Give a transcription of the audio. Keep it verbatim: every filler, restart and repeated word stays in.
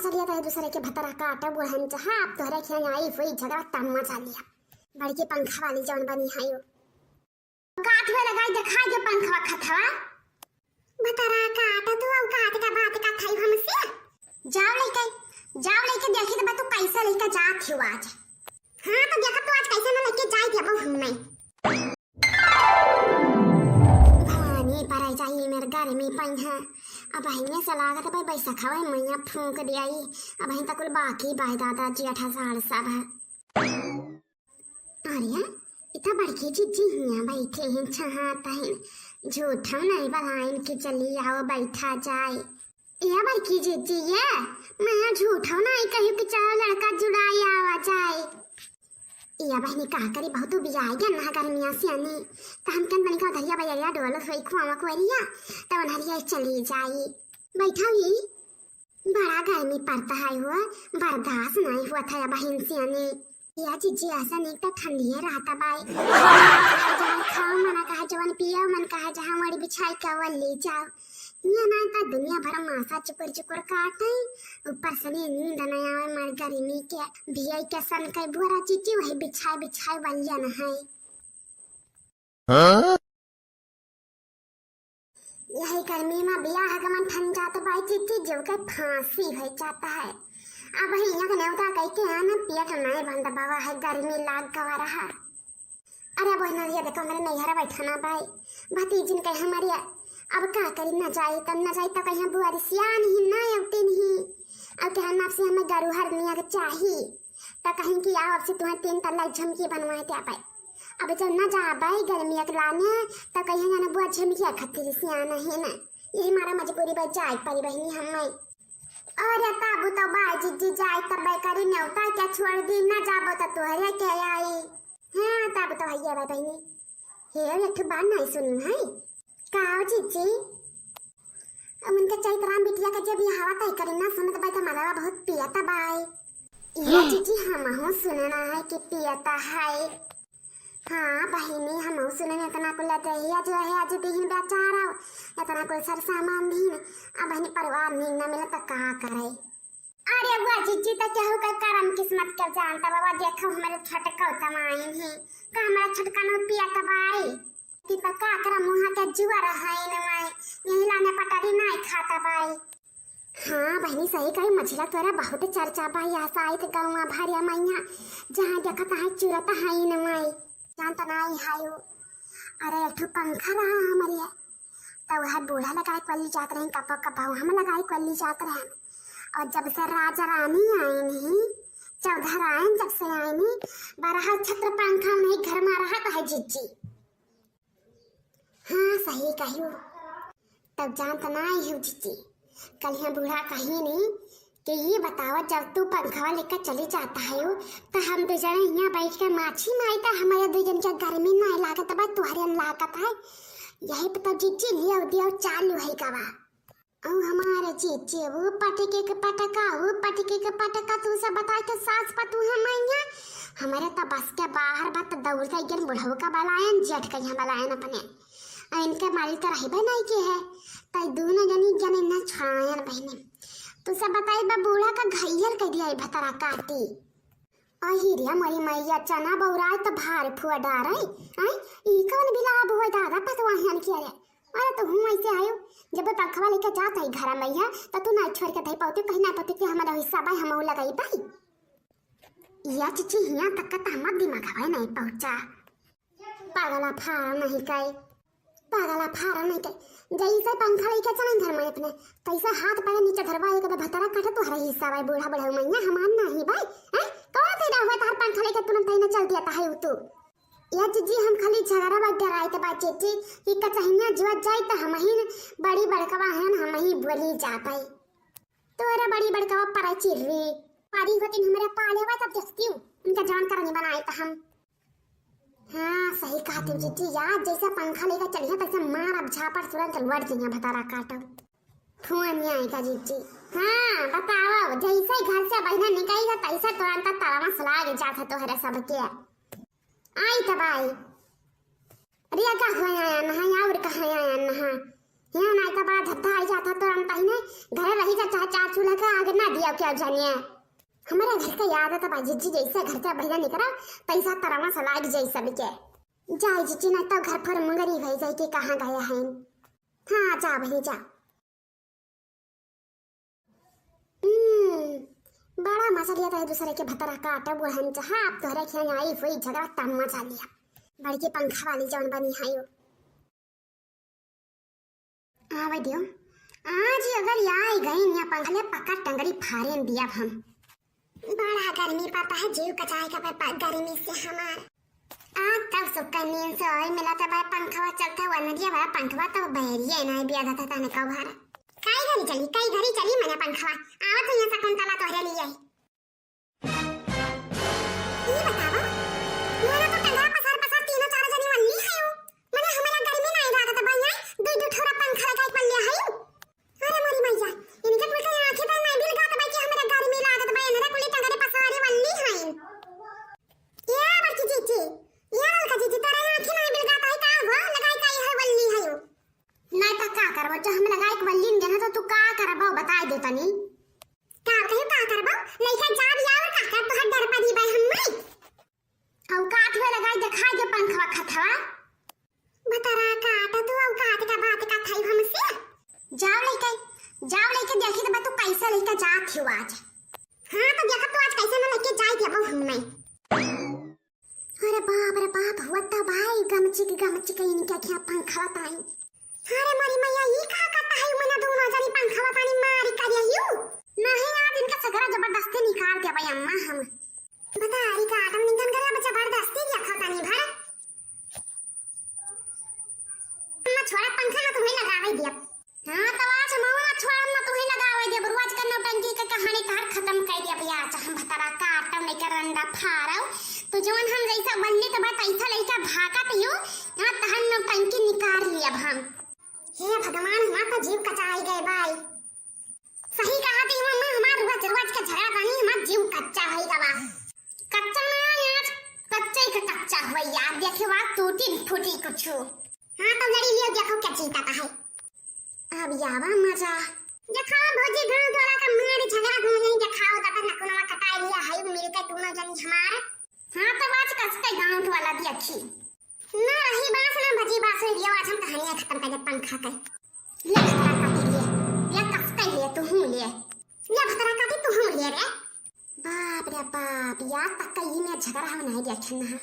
चलिया तो दूसरे के भतरा काटा बुढ़न चाहा, अब तोहरे के आई हुई झगड़ा तब मजा लिया। बड़की पंखा वाली जौन बनी है यो। काट में लगाई दिखाई दे पंखवा खथवा। भतरा काटा तू अब काट का बात का थाई हमसे। जाओ लइके, जाओ लइके देखी तो तू कैसे लइके जात हो आज। हाँ तो देखा तू आज कैसे ना लइके जाई दे अब हम नहीं। भवानी पर आई जाई मेरे गर्मी पई है। अब अहिने से लागत भाई बैसखवा मैया फूंक दियाई। अब अहिन तक कुल बाकी बाय दादा जेठ आषाढ़ सब है। अरे, इतना बड़की जिज्जी हियाँ बैठे हैं, छहात हैं। झूठम नहीं बलाइन कि चली आओ बैठा जाए। ए बड़की जिज्जी, ये मैं झूठम नहीं कही कि चलो लड़का जुड़ाई आवा जाए। ए बहिनी का करी, बहुत उबियाई गन ना गर्मिया से आनी। त हम कन बनी का धरिया बजरिया डोलत होई खुआवा कुआरिया, त वनहरिया चली जाई। बैठा हुई, बड़ा गर्मी पड़ता है हो, बर्दाश्त नहीं हुआ था बहिन से आनी। या जिज्जी, ऐसा नहीं तो ठंडी है रहता बाई। जवन खाओ मन कहा, जवन पियो मन कहा, जहाँ ओढ़ी बिछाई के वो ले जाओ। ये ना तो दुनिया भर मासा चुकुर चुकुर काटे, ऊपर से नी नींद नहीं आवे मर गर्मी के। भियाई के सन के बुरा जिज्जी वही बिछाई बिछाई वलिया न है। हाँ? यही गर्मी में बियाह गमन ठन जात बाई जिज्जी, जो के फांसी हो जाता है। अब ही यहाँ के नेवता कह के आना पेट नहीं बंद बाबा है, गर्मी लाग गवा रहा। अरे बहन, ये देखो हमरे नैहर बैठा ना बाई, भतीजिन के हमारे। अब का करी, न जाई तब न जाई तब कहीं बुआरी सियान ही ना अवती नहीं। अब कहना से हमें गरुहर मिया के चाही, त कहीं कि आओ अब से तुम्हें तीन तल्ला झुमकी बनवाए ते पाए। अब जब न जाबे गर्मी के लाने, त कहीं जाना बुआ झुमकिया खातिर सियान है ना। यही मारा मजबूरी बा जाए परी बहिनी हमें। अरे ताबू तो बाई जिज्जी जाए तब करी नेवता क्या छोड़ दी, न जाबो त तोहरे के आई। हाँ ताबू तो भैया बा बहिनी। हे एक ठो बात नहीं सुनी है। का हो जिज्जी? उनके चैतराम बिटिया के जब ये हवा तय करी ना सुनत बाई त मलवा बहुत पियता बाई। ये जिज्जी हमहू सुने ना है कि पियता है। हाँ बहिनी, हमहू सुने में इतना कुल देहिया जो है आज दीहिन बेचारा, इतना कुल सर सामान दीहिन। अब बहिनी परिवार नींद ना मिले त का करे? अरे बुआ जिज्जी, त केहू के करम किस्मत के जानता बाबा। देखो हमरे छोटका तमाइन है, का हमरा छोटका नो पियता बाई? कि त का करा मुँह के जुआ रहा है न माई, यही लाने पटरी नहीं खाता बाई। हाँ बहिनी, सही कही, मझिला तोरा बहुत चर्चा बा या साइत गौवा भरिया मैया, जहाँ देखत है चुरत है न माई, जानत नहीं है उ। अरे एक ठो पंखा रहा हमरे, त वह बूढ़ा लगाए कोली जात रहे, कपो कपो हम लगाए कोली जात रहे। और जब से राजा रानी आइन ही, चौधर आइन, जब से आइन ही, बारह छत्र पंखा नहीं घर में रहत है जिज्जी। हाँ सही कहियो। तब जानत ना आई हो जिज्जी, कल यहाँ बूढ़ा कही नहीं कि ये बताओ, जब तू पंखवा लेकर चली जाता है हो, तो हम दो जने यहाँ बैठ कर माछी मारता, हमारे दो जन के गर्मी नहीं लागत बा, तुहरे लागत है। यही पे तो जिज्जी लियो दियो चालू है गवा। और हमारे जिज्जी वो पटके के पटका, वो पटके के पटका, तू सब बताए के सास पतू है मैया। हमारे तो बस के बाहर बात दौड़ से गन बुढ़ऊ का बलायन, जेठ का यहाँ बलायन अपने। आ इनके मारी तो रहबे नहीं के है, तई दोनों जनी जने न छायन बहिने। तू सब बताई बा बूढ़ा का घैयल कह दिया भतरा काटी। अही रे मोरी मैया, चना बौराए त भार फुआ डारे। आई, ई कौन बिलाब हुआ दादा पतवाहन के रे? अरे तो हूँ ऐसे आयो, जब पंखवा लेके जात है घर में है, त तू ना छोड़ के धई पाती, कहीं ना पाती कि हमारा हिस्सा बाई, हम लगाई बाई। या चिची हिया तक का त हमार दिमाग हवा नहीं पहुँचा। पागला फारा नहीं कई, पागला फारा नहीं कई। जैसे पंखा लेके चलन घर में अपने, तैसे हाथ पैर नीचे धरवा एक भतरा काटे तोहरा हिस्सा बाई, बूढ़ा बुढ़ऊ मैया हमार नहीं बाई। हैं? कौन तेरा हुआ तार पंखा लेके तुरंत ही न चल दिया ता है तू? या जिज्जी हम खाली झगड़ा बा डराइत बा चिची कि कचहिया जुआ जाई त हमहिन बड़ी बड़कवा हन, हमही बोली जा पाई। तोरा बड़ी बड़कवा परा चिर्री, पारी होतिन हमरे पाले बा तब देखती हूँ, उनका जवान करनी बनाए त हम। हाँ, सही कहत हो जिज्जी, यार जैसे पंखा लेकर चढ़िया तैसे मार अब झापड़ तुरंत लौट जइया भतारा काटो। फोन नहीं आएगा जिज्जी। हाँ, बताओ, जैसे घर से बहिना निकल जा तैसे तुरंत तरमस लाग जात है तोहरे सबके। आई तब आई। अरे का हो आया नहा, और कहाँ आया नहा? यहाँ ना तो बड़ा धद्धा आई जाता तुरंत ही ने, घर रही जा चाहे चार चूल्हा का आग ना दिया क्या जानिए। हमारे घर का याद है तब जिज्जी जैसे घर से बहिरा निकरा, पैसा तरवा से लाग जाई सबके। जाए जिज्जी, ना तो घर पर मुंगरी भई जाए कि कहाँ गया है। हाँ, जा बहिनी, जा। हम्म, बड़ा मजा लिया था दूसरे के भतरा काटा बुढ़न चाहा, आप तोहरे खेल आई हुई झगड़ा तब मजा लिया। बड़की पंखा वाली जौन बनी है यो। आवे दियो, आज अगर ये आई गई ना पंखा ले पकड़ टंगड़ी फारेन दिया हम। बड़ा गर्मी पड़ता है, जीव कचाए का पे-, गर्मी से हमार। आज तब सुकनीन से ओए मिला था भाई, पंखवा चलता हुआ नदिया भरा पंखवा तो बैरिए ना बिया था तने का भरा। कई घरी चली, कई घरी चली मने पंखवा। आवा तो यहाँ शकुंतला तोहरे लिए आई। ई बतावा, यहाँ तो टंगरा पसार पसार तीनों चार जनी वल्ली है हो। मने हमरा गर्मी नहीं लागत बा यहाँ, दू दू ठोरा पंखा लगाए के वल्ली है। अरे मोरी मैया, इनके कुल के आँखें पर नहीं बिलगात बा कि हमरा गर्मी लागत बा, इनरे कुली टंगरे पसारे वल्ली हईन। ए बड़की जीजी, ए बड़का जीजी, तोरे आँखें नहीं बिलगात है का हो? लगाई का ये वल्ली है यो? नहीं तो का करबो, जो हम लगाई के वल्ली न देना तो तू का करबो बताई दे तनी। का कहीं का करबो? लइका जाब या और का कर, तोहर डर पड़ी बा हम्मे। औकात में लगाई दिखाई दे पंखवा खथवा। बतरा काटा तू औकात का बात का थाई हमसे। जाओ लइके, जाओ लइके देखी तो बा तू कैसे लइके जात हो आज। हाँ तो देखा तू आज कैसे ना लइके जाई देबो हम्मे। अरे बाप रे बाप, हुआ तो भाई गमची के गमची के इनके क्या पंखवा ताई। अरे मोरी मैया, ई का करता है मने दोनों जनी पंखवा तानी मारी करिया यू। नहीं आज इनका सगरा जबरदस्ती निकाल देबा अम्मा हम। बता, अरे का आदम निकल गया, बच्चा जबरदस्ती दिया खाता नहीं भर। अम्मा छोड़ा पंखा ना तुम्हें लगावे दिया। हाँ, तो आज महुआ छोड़ा ना तुम्हें लगावे दिया, बरुआ आज का नौटंकी का कहानी तहर खत्म कर दिया भैया। आज हम भतरा काटम नहीं कर रंडा फारव, तो जवन हम जैसा बनने तो बात ऐसा लइका भागत यू, यहाँ तहर नौटंकी निकाल ली अब हम। हे भगवान, हमार तो जीव कचाई गए भाई। सही कहा थी मम्मा, हमार रोज रोज के झगड़ा तानी हमार जीव कच्चा होई गवा। कच्चा ना यार, कच्चा ही का कच्चा होई यार, देखे बात टूटी फूटी कुछ। हाँ तो लड़ी लियो, देखो क्या चीता का है। अब यावा मजा। देखो भौजी, गाँव टोला का मार झगड़ा घूम नहीं देखाओ, दादा नकुनवा कटाई लिया है मिलके दोनों जनी हमार। हाँ तो आज कस के गाँव वाला देखी। ना रही बास ना बची बास, ये आज हम कहानियाँ खत्म कर दे पंखा के। ले भतरा काटी ले, ले कस के ले तू हूँ ले। ले भतरा काटी तू हूँ ले रे। बाप रे बाप, या तक का ई में झगड़ा हम नहीं देखे ना।